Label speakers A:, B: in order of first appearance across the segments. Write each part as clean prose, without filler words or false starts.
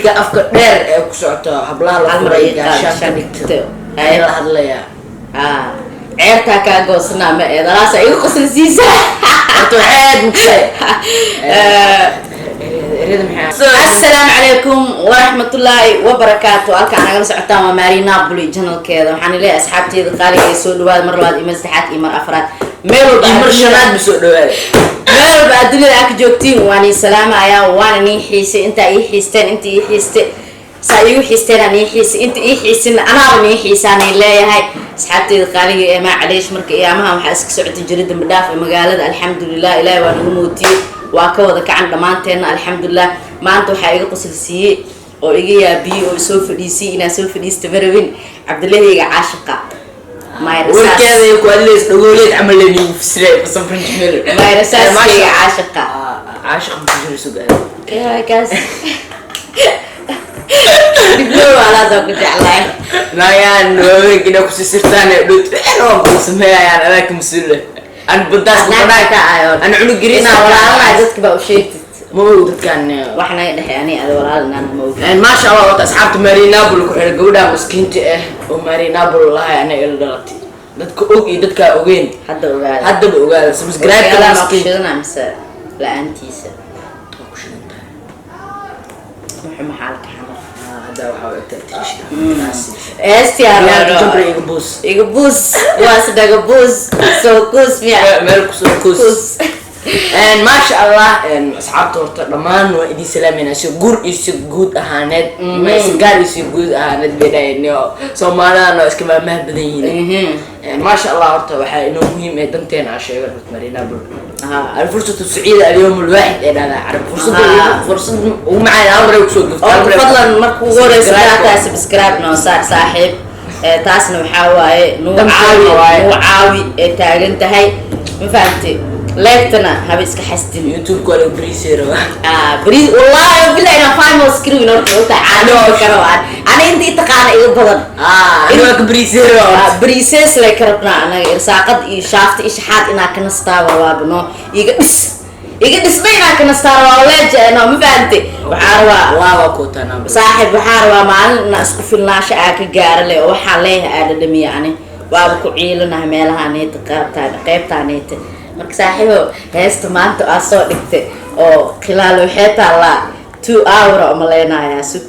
A: Dadka afka dheer ee ku socota, hablaha la
B: Hal mar
A: furay,
B: ay
A: gaashaanka
B: dhigto.
A: dhigto ayaa la hadlayaa.
B: Ah, ceertaa kaa goosanaa ma eedalaasa iga qoslisiisa.
A: Horta waxay aad mugtay ereyada maxay?
B: Asalaamu calaykum waraxmatullaahi wabarakaatu. Halkaan nagala socotaan waa Maari Napoli channelkeeda. Waxaan leeyahay asxaabteeda qaaliga ee soo dhawaada mar labaad iyo mar saddexaad iyo mar afraad, meel walba
A: Iyo mar shanaad ba soo dhawaada.
B: Meel walba aad dunida aa ka joogtiin waan ii salaamayaa, waana nii xiisay. Intaa ii xiisteen, inta ii xiiste, saa iigu xiisteen aan ii xiisay, inta ii xiisin anaaba nii xiisaanay leeyahay asxaabteeda qaaliga ee maacaleesh. Marka iyaamaha waxaa iska socotay jira dambi dhaaf ee magaalada. Alxamdulilah, Ilaahi waa nagu mootiyey, waa ka wada kacan dhammaanteenna, alxamdulilah. Maanta waxaa iga qosol siiyey oo iga yaabiyey oo isoo fadhiisiyey inaan soo fadhiista marawin, Cabdilahiyga caashiqa.
A: Warkeeda ay ku hadlays dhagooleed camal leen fisiray basan French meel.
B: Mayrasaaskeyga caashiqa.
A: Caashiq ma ku jiro sugaada.
B: Kaas diblow alaasoo ku jeclahay.
A: Naayaan waaweynka inaa kusii sirtaan ee dhowt ficil waan kuu sameeyayaan, adaa ka mas-uul ah. An badaas
B: Naagta ayo.
A: An cunug gariis.
B: Inaa walaalanahay dadka baa u sheegtid.
A: Ma og dadkan.
B: Wax naga dhexe ani ada walaal inaan ma og.
A: Maasha Allah, wata asxaabta Marinapol ku xiran, gabadha maskiinta ah oo Marinapol lahay anaga ila dhalatay, dadka og iyo dadka ogeyn
B: hadda ogaada.
A: Haddaba ogaada subscribe ka
B: Ogaada.
A: Maskiin.
B: Kushidana mise la-aantiisa?
A: Waa ku shidan tahay.
B: Muxuu maxaa la kaxano?
A: Ah, hadda waxaa u egtaa Trisha.
B: Heestiyaa.
A: Jumper iga buus.
B: Iga buus, waas dhaga buus, soo kuus miya?
A: Meel kusoo kuus.
B: Kuus.
A: Maasha Allah, asxaabta horta dhammaan waa idin salaamayna, si guur iyo si guud ahaaneed, ma si gaar iyo si guud ahaaneed bay dhahayeen. Soomaalidana waa iska maamaha badan yihiin. Maasha Allah, horta waxaa inoo muhiim ee danteena aan sheegan horta Marinapol. الفرصة السعيدة اليوم الواحد ee dhahdaa carab, fursada fursad ugu macaan hal mar ay kusoo gafto.
B: Oo fadlan marka ugu horeysa daataa subscribe noo saar, saaxiib. Ee, taasna waxaa waaye nuu
A: Danteena
B: caawi
A: waaye.
B: Nuu caawi ee taagan tahay, ma fahamtay? Leegtana haba iska xasdin.
A: YouTube waa lagu bariisay rabaa.
B: Ah, beri wallahi billahi inaan famous screen horta u tahay caadi karo aan ani inta i taqaana iga badan.
A: Ah, ani waa ka bariisay rabaa.
B: Ah, bariisees lay ka rabnaa anaga, irsaaqad iyo shaafta iyo shaxaad inaa ka nastaa waaba no iga dhis, iga dhisna inaa ka nastaa rabaa leejeeno, ma fahamtay? Waxaa rabaa
A: Laba kootanaa.
B: Saaxiib, waxaa rabaa maalin inaa isku filnaasho aa ka gaara leh oo waxaa leeyahay aa dhadhamiya. Ani waaba ku ciilanahay meelaha neeta, qaybtaa qaybtaa neeta. Marka saaxiibo, heesta maanta aa soo dhigtay oo khilaal waxay taallaa 2 hour oo maleynayaa, sug,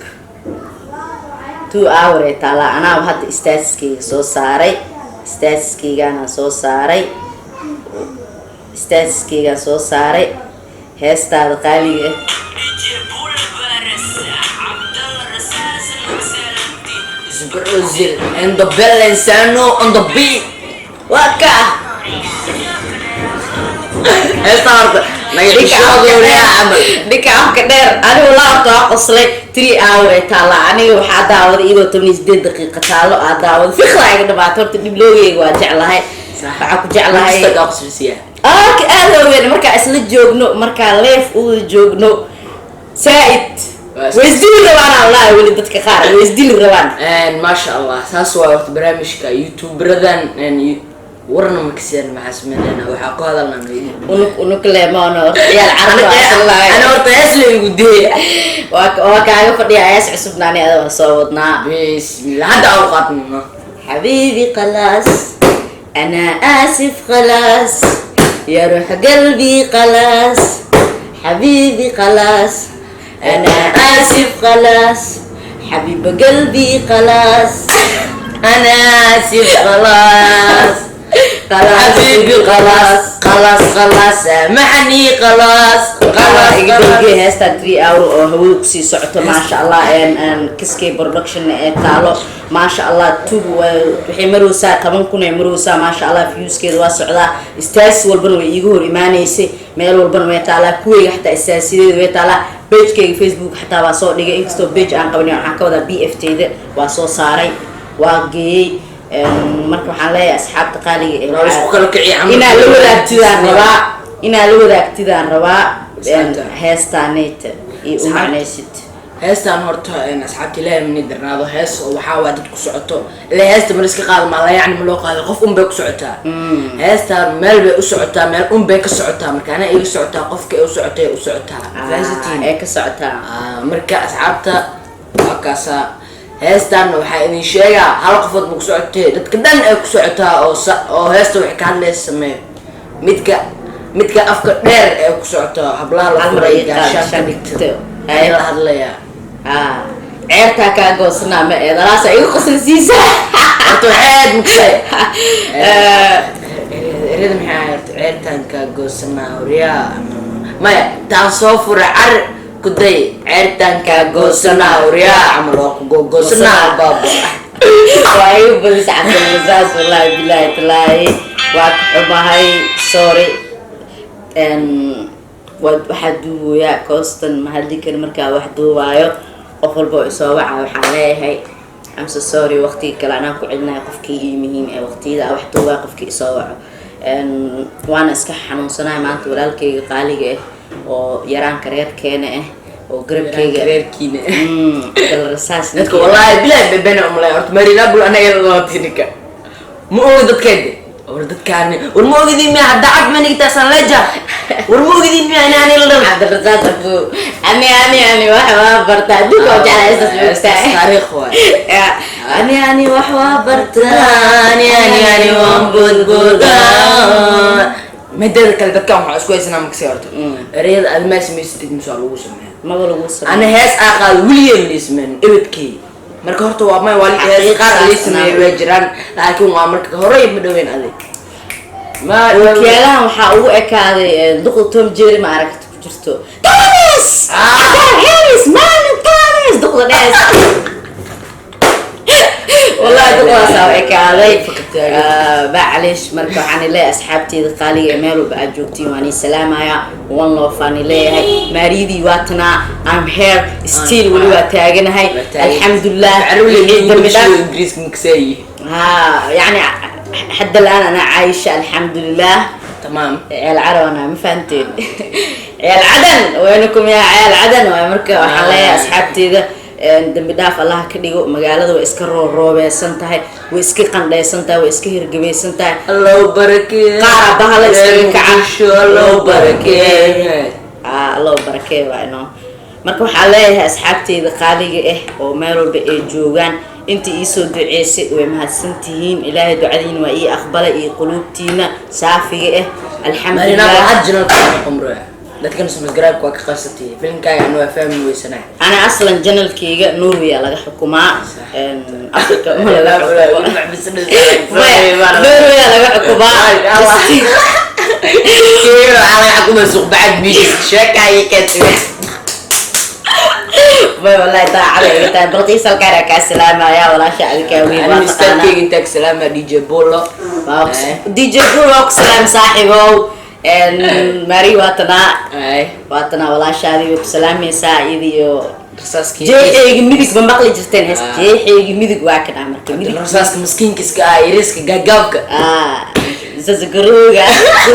B: 2 hour ay taallaa. Anaaba hadda statuskeyga soo saaray, statuskeygaana soo saaray, statuskeygaa soo saaray heestaada qaaliga ah.
A: Brazil and the Belenciano on the beat.
B: Waa ka
A: Heesta horta naga xishoodoonaya camal.
B: Ninka afka dheer, anigu laabta waa qoslay. 3 hour ay taallaa, aniga waxaa daawaday iyadoo 18 daqiiqa taallo aa daawaday. Fikra iga dhamaatay. Horta dhibloogeyga waa jeclahay, waxaa ku jeclahay
A: Kasta kaa qoslaysiyaa.
B: Aad weyn markaa isla joogno, markaa leef uwada joogno saa-id way isdili rabaan wallahi. Weli dadka qaar way isdili rabaan.
A: Maasha Allah, saas waa horta barnaamijka youtuberadan warna makaseen maxaa sameynayna, waxaa ku hadalnaa.
B: Unug unug leemono ciyaal carab waa islahay.
A: Ana horta hees la igu diyay.
B: Waa kaaga fadhiya hees cusubna ani ada waa soo wadnaa.
A: Bismillah, hadda aan u qaadno.
B: حبيبي خلاص أنا آسف خلاص يا روح قلبي خلاص، حبيبي خلاص أنا آسف خلاص، حبيب قلبي خلاص
A: أنا آسف خلاص.
B: خلاص.
A: حبيبي خلاص خلاص خلاص، سامحني خلاص خلاص.
B: Iga
A: خلاص.
B: dowgee heestan 3 hour oo hawada kusii socoto, maasha Allah. Kiskay production ee taalo, maasha Allah. Tube waxay maraysaa 10,000 ay maraysaa, maasha Allah. Viewskeeda waa socdaa, status walbana way iiga hor imaaneysay, meel walbana way taalaa, kuweyga xataa statusideeda way taalaa, pagekayga Facebook xataa waa soo dhigay, inkastoo page aan qabanin. Waxaan ka wadaa b f teyda waa soo saaray, waa geeyey. Marka waxaan leeyahay asxaabta qaaliga ee
A: Waa isku kala kiciya camal.
B: Inaa la wadaagtidaan rabaa, inaa la wadaagtidaan rabaa.
A: Asxaabta.
B: Heestaaneyta iyo u macnaysid.
A: Heestan horta asxaabta Ilaahay mani darnaado, hees oo waxaa waa dad ku socoto ilaa heesta ma la iska qaado maa la, yacni ma loo qaado, qof un bay ku socotaa heestan, meel bay u socotaa, meel un bay ka socotaa. Marka anaa iga socotaa, qofka ay u socotay u socotaa, fahansantiin?
B: Ee ka socotaa.
A: Ah, marka asxaabta Kaasaa heestan waxaa idin sheegaa, hal qofood ma ku socotee, dadka dhan ay ku socotaa oo heesta waxay ka hadlaysa sameeyo midka afka dheer ee ku socotaa, hablaha la
B: Hal mar
A: furay
B: ay qaad,
A: gaashaan ka
B: shan
A: dhigto
B: dhigto.
A: ayaa la hadlayaa.
B: Ah, ceertaa kaa goosanaa ma eedalaasa igu qoslisiisa.
A: Horta waxay aad mugsay erada, maxay ahayd horta? Ceertaan kaa goosanaa horyaa, maya, taan soo furay car ku day, ceertaan kaa goosanaa horyaa, camal waa ku googoosanaa baaba.
B: Waa igu badis Cabdilrasaas, wallahi bilahi talaahi, waa ka xumahay, sorry. Waxaa duubayaa koostan, ma hadli kari markaa wax duubaayo. Qof walba oo isoo waca waxaan leeyahay I'm so sorry, waqtiga kale anaa ku celinayo. Qofkii ii muhiim ee waqtiyada aan wax duubaayo, qofkii isoo waco. Waana iska xanuunsanahay maanta. Walaalkayga qaaliga ah oo yaraanka reerkeena ah oo garabkayga
A: Reerkiina.
B: Cabdilrasaas.
A: Dadka wallahi bilahi bebena umalay. Horta Marinabul anaga lootinika ma ogi dadkeede. War dadkaani, war ma ogidin miya hadda cad manigtaasan leja? War ma ogidin miya inaani la dhal?
B: Cabdirasaas abu ani ani ani wax waa bartaa adduunka oo jeclaa isaas moogtahay.
A: Taariikh waay.
B: Ani ani wax waa bartaa.
A: Ani ani ani waan boodboodaa. Mideeda kale, dadkan waxaa isku haysanaa makasi horta ereyada aad maa samaysatid mise waa lagu sameeya?
B: Maba lagu sameeyo.
A: Ana hees aa qaado weligeen lii sameyn ebedkey. Marka horta waa may, waa hees qaar lii sameeyay way jiraan, laakiin waa marka horey ma dhaweyn adig ma.
B: Wakiilahan waxaa ugu ekaaday duqda Tom Jerry, ma aragta ku jirto Thomas.
A: Ah.
B: Harris man Thomas, duqda dhees, wallahi duqdaasaa u ekaaday. Macalish, marka waxaan leeyahay asxaabteeda qaaliga ee meel walba aad joogtiin, waan ii salaamaya, one love aan leeyahay. Maariyadii waa tanaa, I'm here still, weli waa taaganahay, alxamdulilah. Wixii dambi dhaaf.
A: Ingiriiska makasaayi.
B: ها يعني حتى الآن أنا عايشة الحمد لله.
A: Tamaam.
B: عيال عرب أنا، ما فهمتين؟ عيال عدن، وينكم يا عيال عدن؟ Marka waxaan leeyahay asxaabteyda dambi dhaaf Allah ka dhigo. Magaalada way iska rooroobaysan tahay, way iska qandhaysan tahay, way iska hirgabaysan tahay.
A: Allow barakee.
B: Qaar bahala iskaga kaca.
A: Muqdisho allow barakee.
B: Ah, Allah barakee waa inoo. Marka waxaan leeyahay asxaabteyda qaaliga ah oo meel walba ay joogaan, inta iisoo duceysay way mahadsantihiin. Ilaahay ducadiina waa ii aqbalay iyo quluubtiina saafiga ah,
A: Marina.
B: alxamdulilah.
A: Waxaad janalka qumro dadkan subscribe waa ka qasatay filmkaaga anu waa fahmi weysanaa.
B: Ana aslan channelkayga Norway aa laga xukumaa. Africa ma laga xukumo. Maya, Norway aa laga xukumaa.
A: Waxaa xukuma suuq bacad miis sheekaayo kadib.
B: May, wallahi daacada iga tahay. Balqiis halkaan kaa salaamaya, walaasha adikaa weyn waa taqaanaa.
A: Misterkeyga intaa ka salaama DJ Bolo.
B: DJ Bull waa ku salaam, saaxiibow. Mari waa tanaa.
A: Ay.
B: Waa tanaa, walaashaadii way ku salaamaysaa iyada iyo
A: Rasaaskii.
B: Jeexeyga midig ma maqli jirteen hees?
A: Ah.
B: Jeexeyga midig waa kan ah, marka midig.
A: Rasaaska maskiinka iska ah, yariiska gaagaabka.
B: Ah, sasa garoga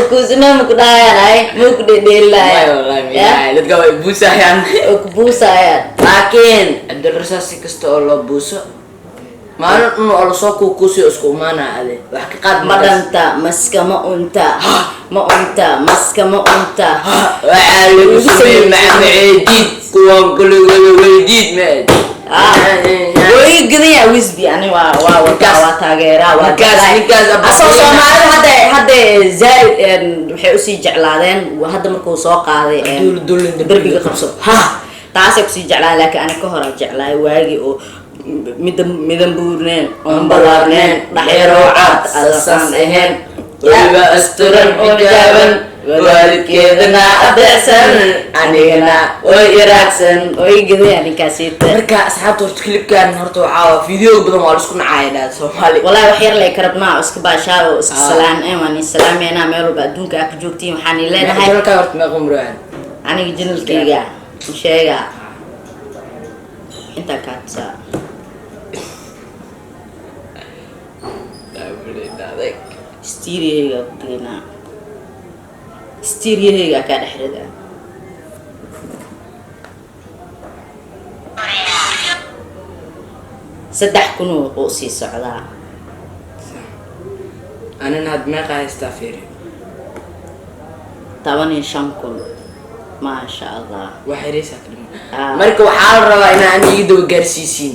B: kuusina ma ku dhahayaan, ay ma ku
A: May
B: dhedheelilaayaan.
A: Wallahi miyaay dadka way buusayaan.
B: Oo ku buusayaan.
A: Laakiin Cabdirasaas si kasta oo loo buuso, maalin un oo lasoo kuukuusiyo isku imaanaa, ade wax ka qaad.
B: Ma dhanta maska ma unta ma unta maska ma unta.
A: Waxaa lagu sameeyey macmaceediid kuwan kuligooda weydiid ma.
B: Ah, waa iga gadan yahay Wisby, ani waa wataa, waa taageeraa, waa jeclahay.
A: Ninkaas
B: Asoo Soomaalida hadda zaaid waxay usii jeclaadeen hadda markuu soo qaaday
A: Dul- dul-
B: derbiga qabso, ha, taasay kusii jeclaadeen, laakiin ani ka hor aan jeclahay waagii oo mida midan buurneen oon balaarneen dhaxyaroo cad
A: saas
B: adasaan ahayn
A: weliba asturan xijaaban, waalidkeedana adeecsan, anigana
B: way iraacsan oo iga gadan yahay ninkaasiita.
A: Marka asxaabta, horta clipkan horta waxaa video badan waa laisku nacaaya Soomaali.
B: Wallahi wax yar lay karabnaa oo iska baashaa oo iska
A: Ah.
B: salaan waan ii salaameynaa meel walba adduunka aa ka joogtiin. Waxaan ii leenahay
A: Channelkaa horta meeqa umraan?
B: Aniga channelkayga sheega intaa kaa tusaa. Steeriyahayga ku geynaa, steeriyahayga kaa dhex ridaa. 3000 oo sii socdaa.
A: Anina had meeqa haystaa, fiiri.
B: 15,000. Maasha Allah.
A: Wax yareysaa ka dhiman.
B: Ah.
A: Marka waxaa la rabaa inaa ani iga daba gaarsiisiin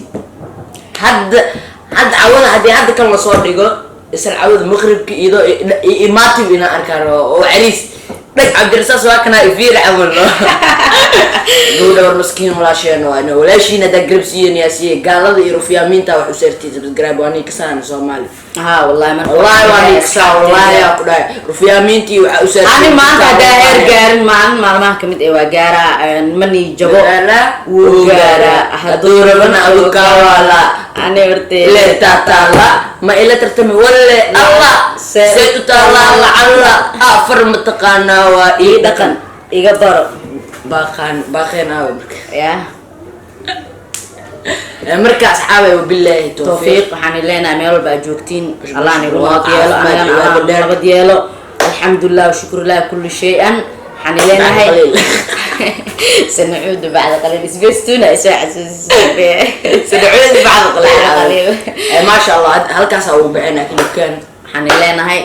A: hadda hadda cawada. Haddii hadda kan lasoo dhigo, isla cawada maqribka iyadoo imaatib inaan arkaan rabo oo cariis dhag Cabdirasaas waa kanaa ifiir camal. No, gabadha war maskiin walaasheen waa ina walaashiin haddaa garab siiyen yaa siiye. Gaalada iyo rufyaamiinta wax u saartay subscribe. Waa nii kasaana Soomaali.
B: Ha, wallahi marka
A: Wallahi waa nii kasaa, wallahi yaa ku dhahay rufyaamiintii waxaa u saartay.
B: Ani maanta haddaa heer gaarin, maalin maalmaha kamid ee waa gaaraa, mani jabo.
A: Dadaala.
B: Wuu gaaraa.
A: Hadduu rabana adu kawaala.
B: Ani horte
A: le taataala ma ila tartami walle Allah. See u taallaa lacalla afar mataqaanaa waa ii
B: ii
A: dhaqan.
B: Dhaqan iga baro.
A: Baaqaan baaqeen aawe marka.
B: Ya.
A: Marka asxaabay, wabilaahi towfiiq.
B: Tawfiiq waxaan leenahay meel walba aad joogtiin, Allah nagu
A: Waa
B: nabad yeelo.
A: caafimaad,
B: Anagana
A: cibaado
B: Allah
A: dheer.
B: nabad yeelo. Alxamdulilah washukrulah kulli shay-an. Waxaan leenahay
A: bacda qaliil.
B: Sanacuudu bacda qaliil, isbestuna isoo xasuusisay.
A: Sanacuudu bacda qaliil.
B: Bacda qaliil.
A: Maasha Allah, halkaasaa ugu bixinaa kilibkan.
B: Waxaan leenahay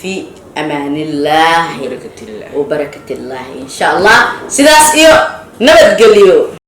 B: fi amaanillahi
A: barakatillah
B: wa barakatillahi. Insha Allah sidaas iyo nabadgelyo.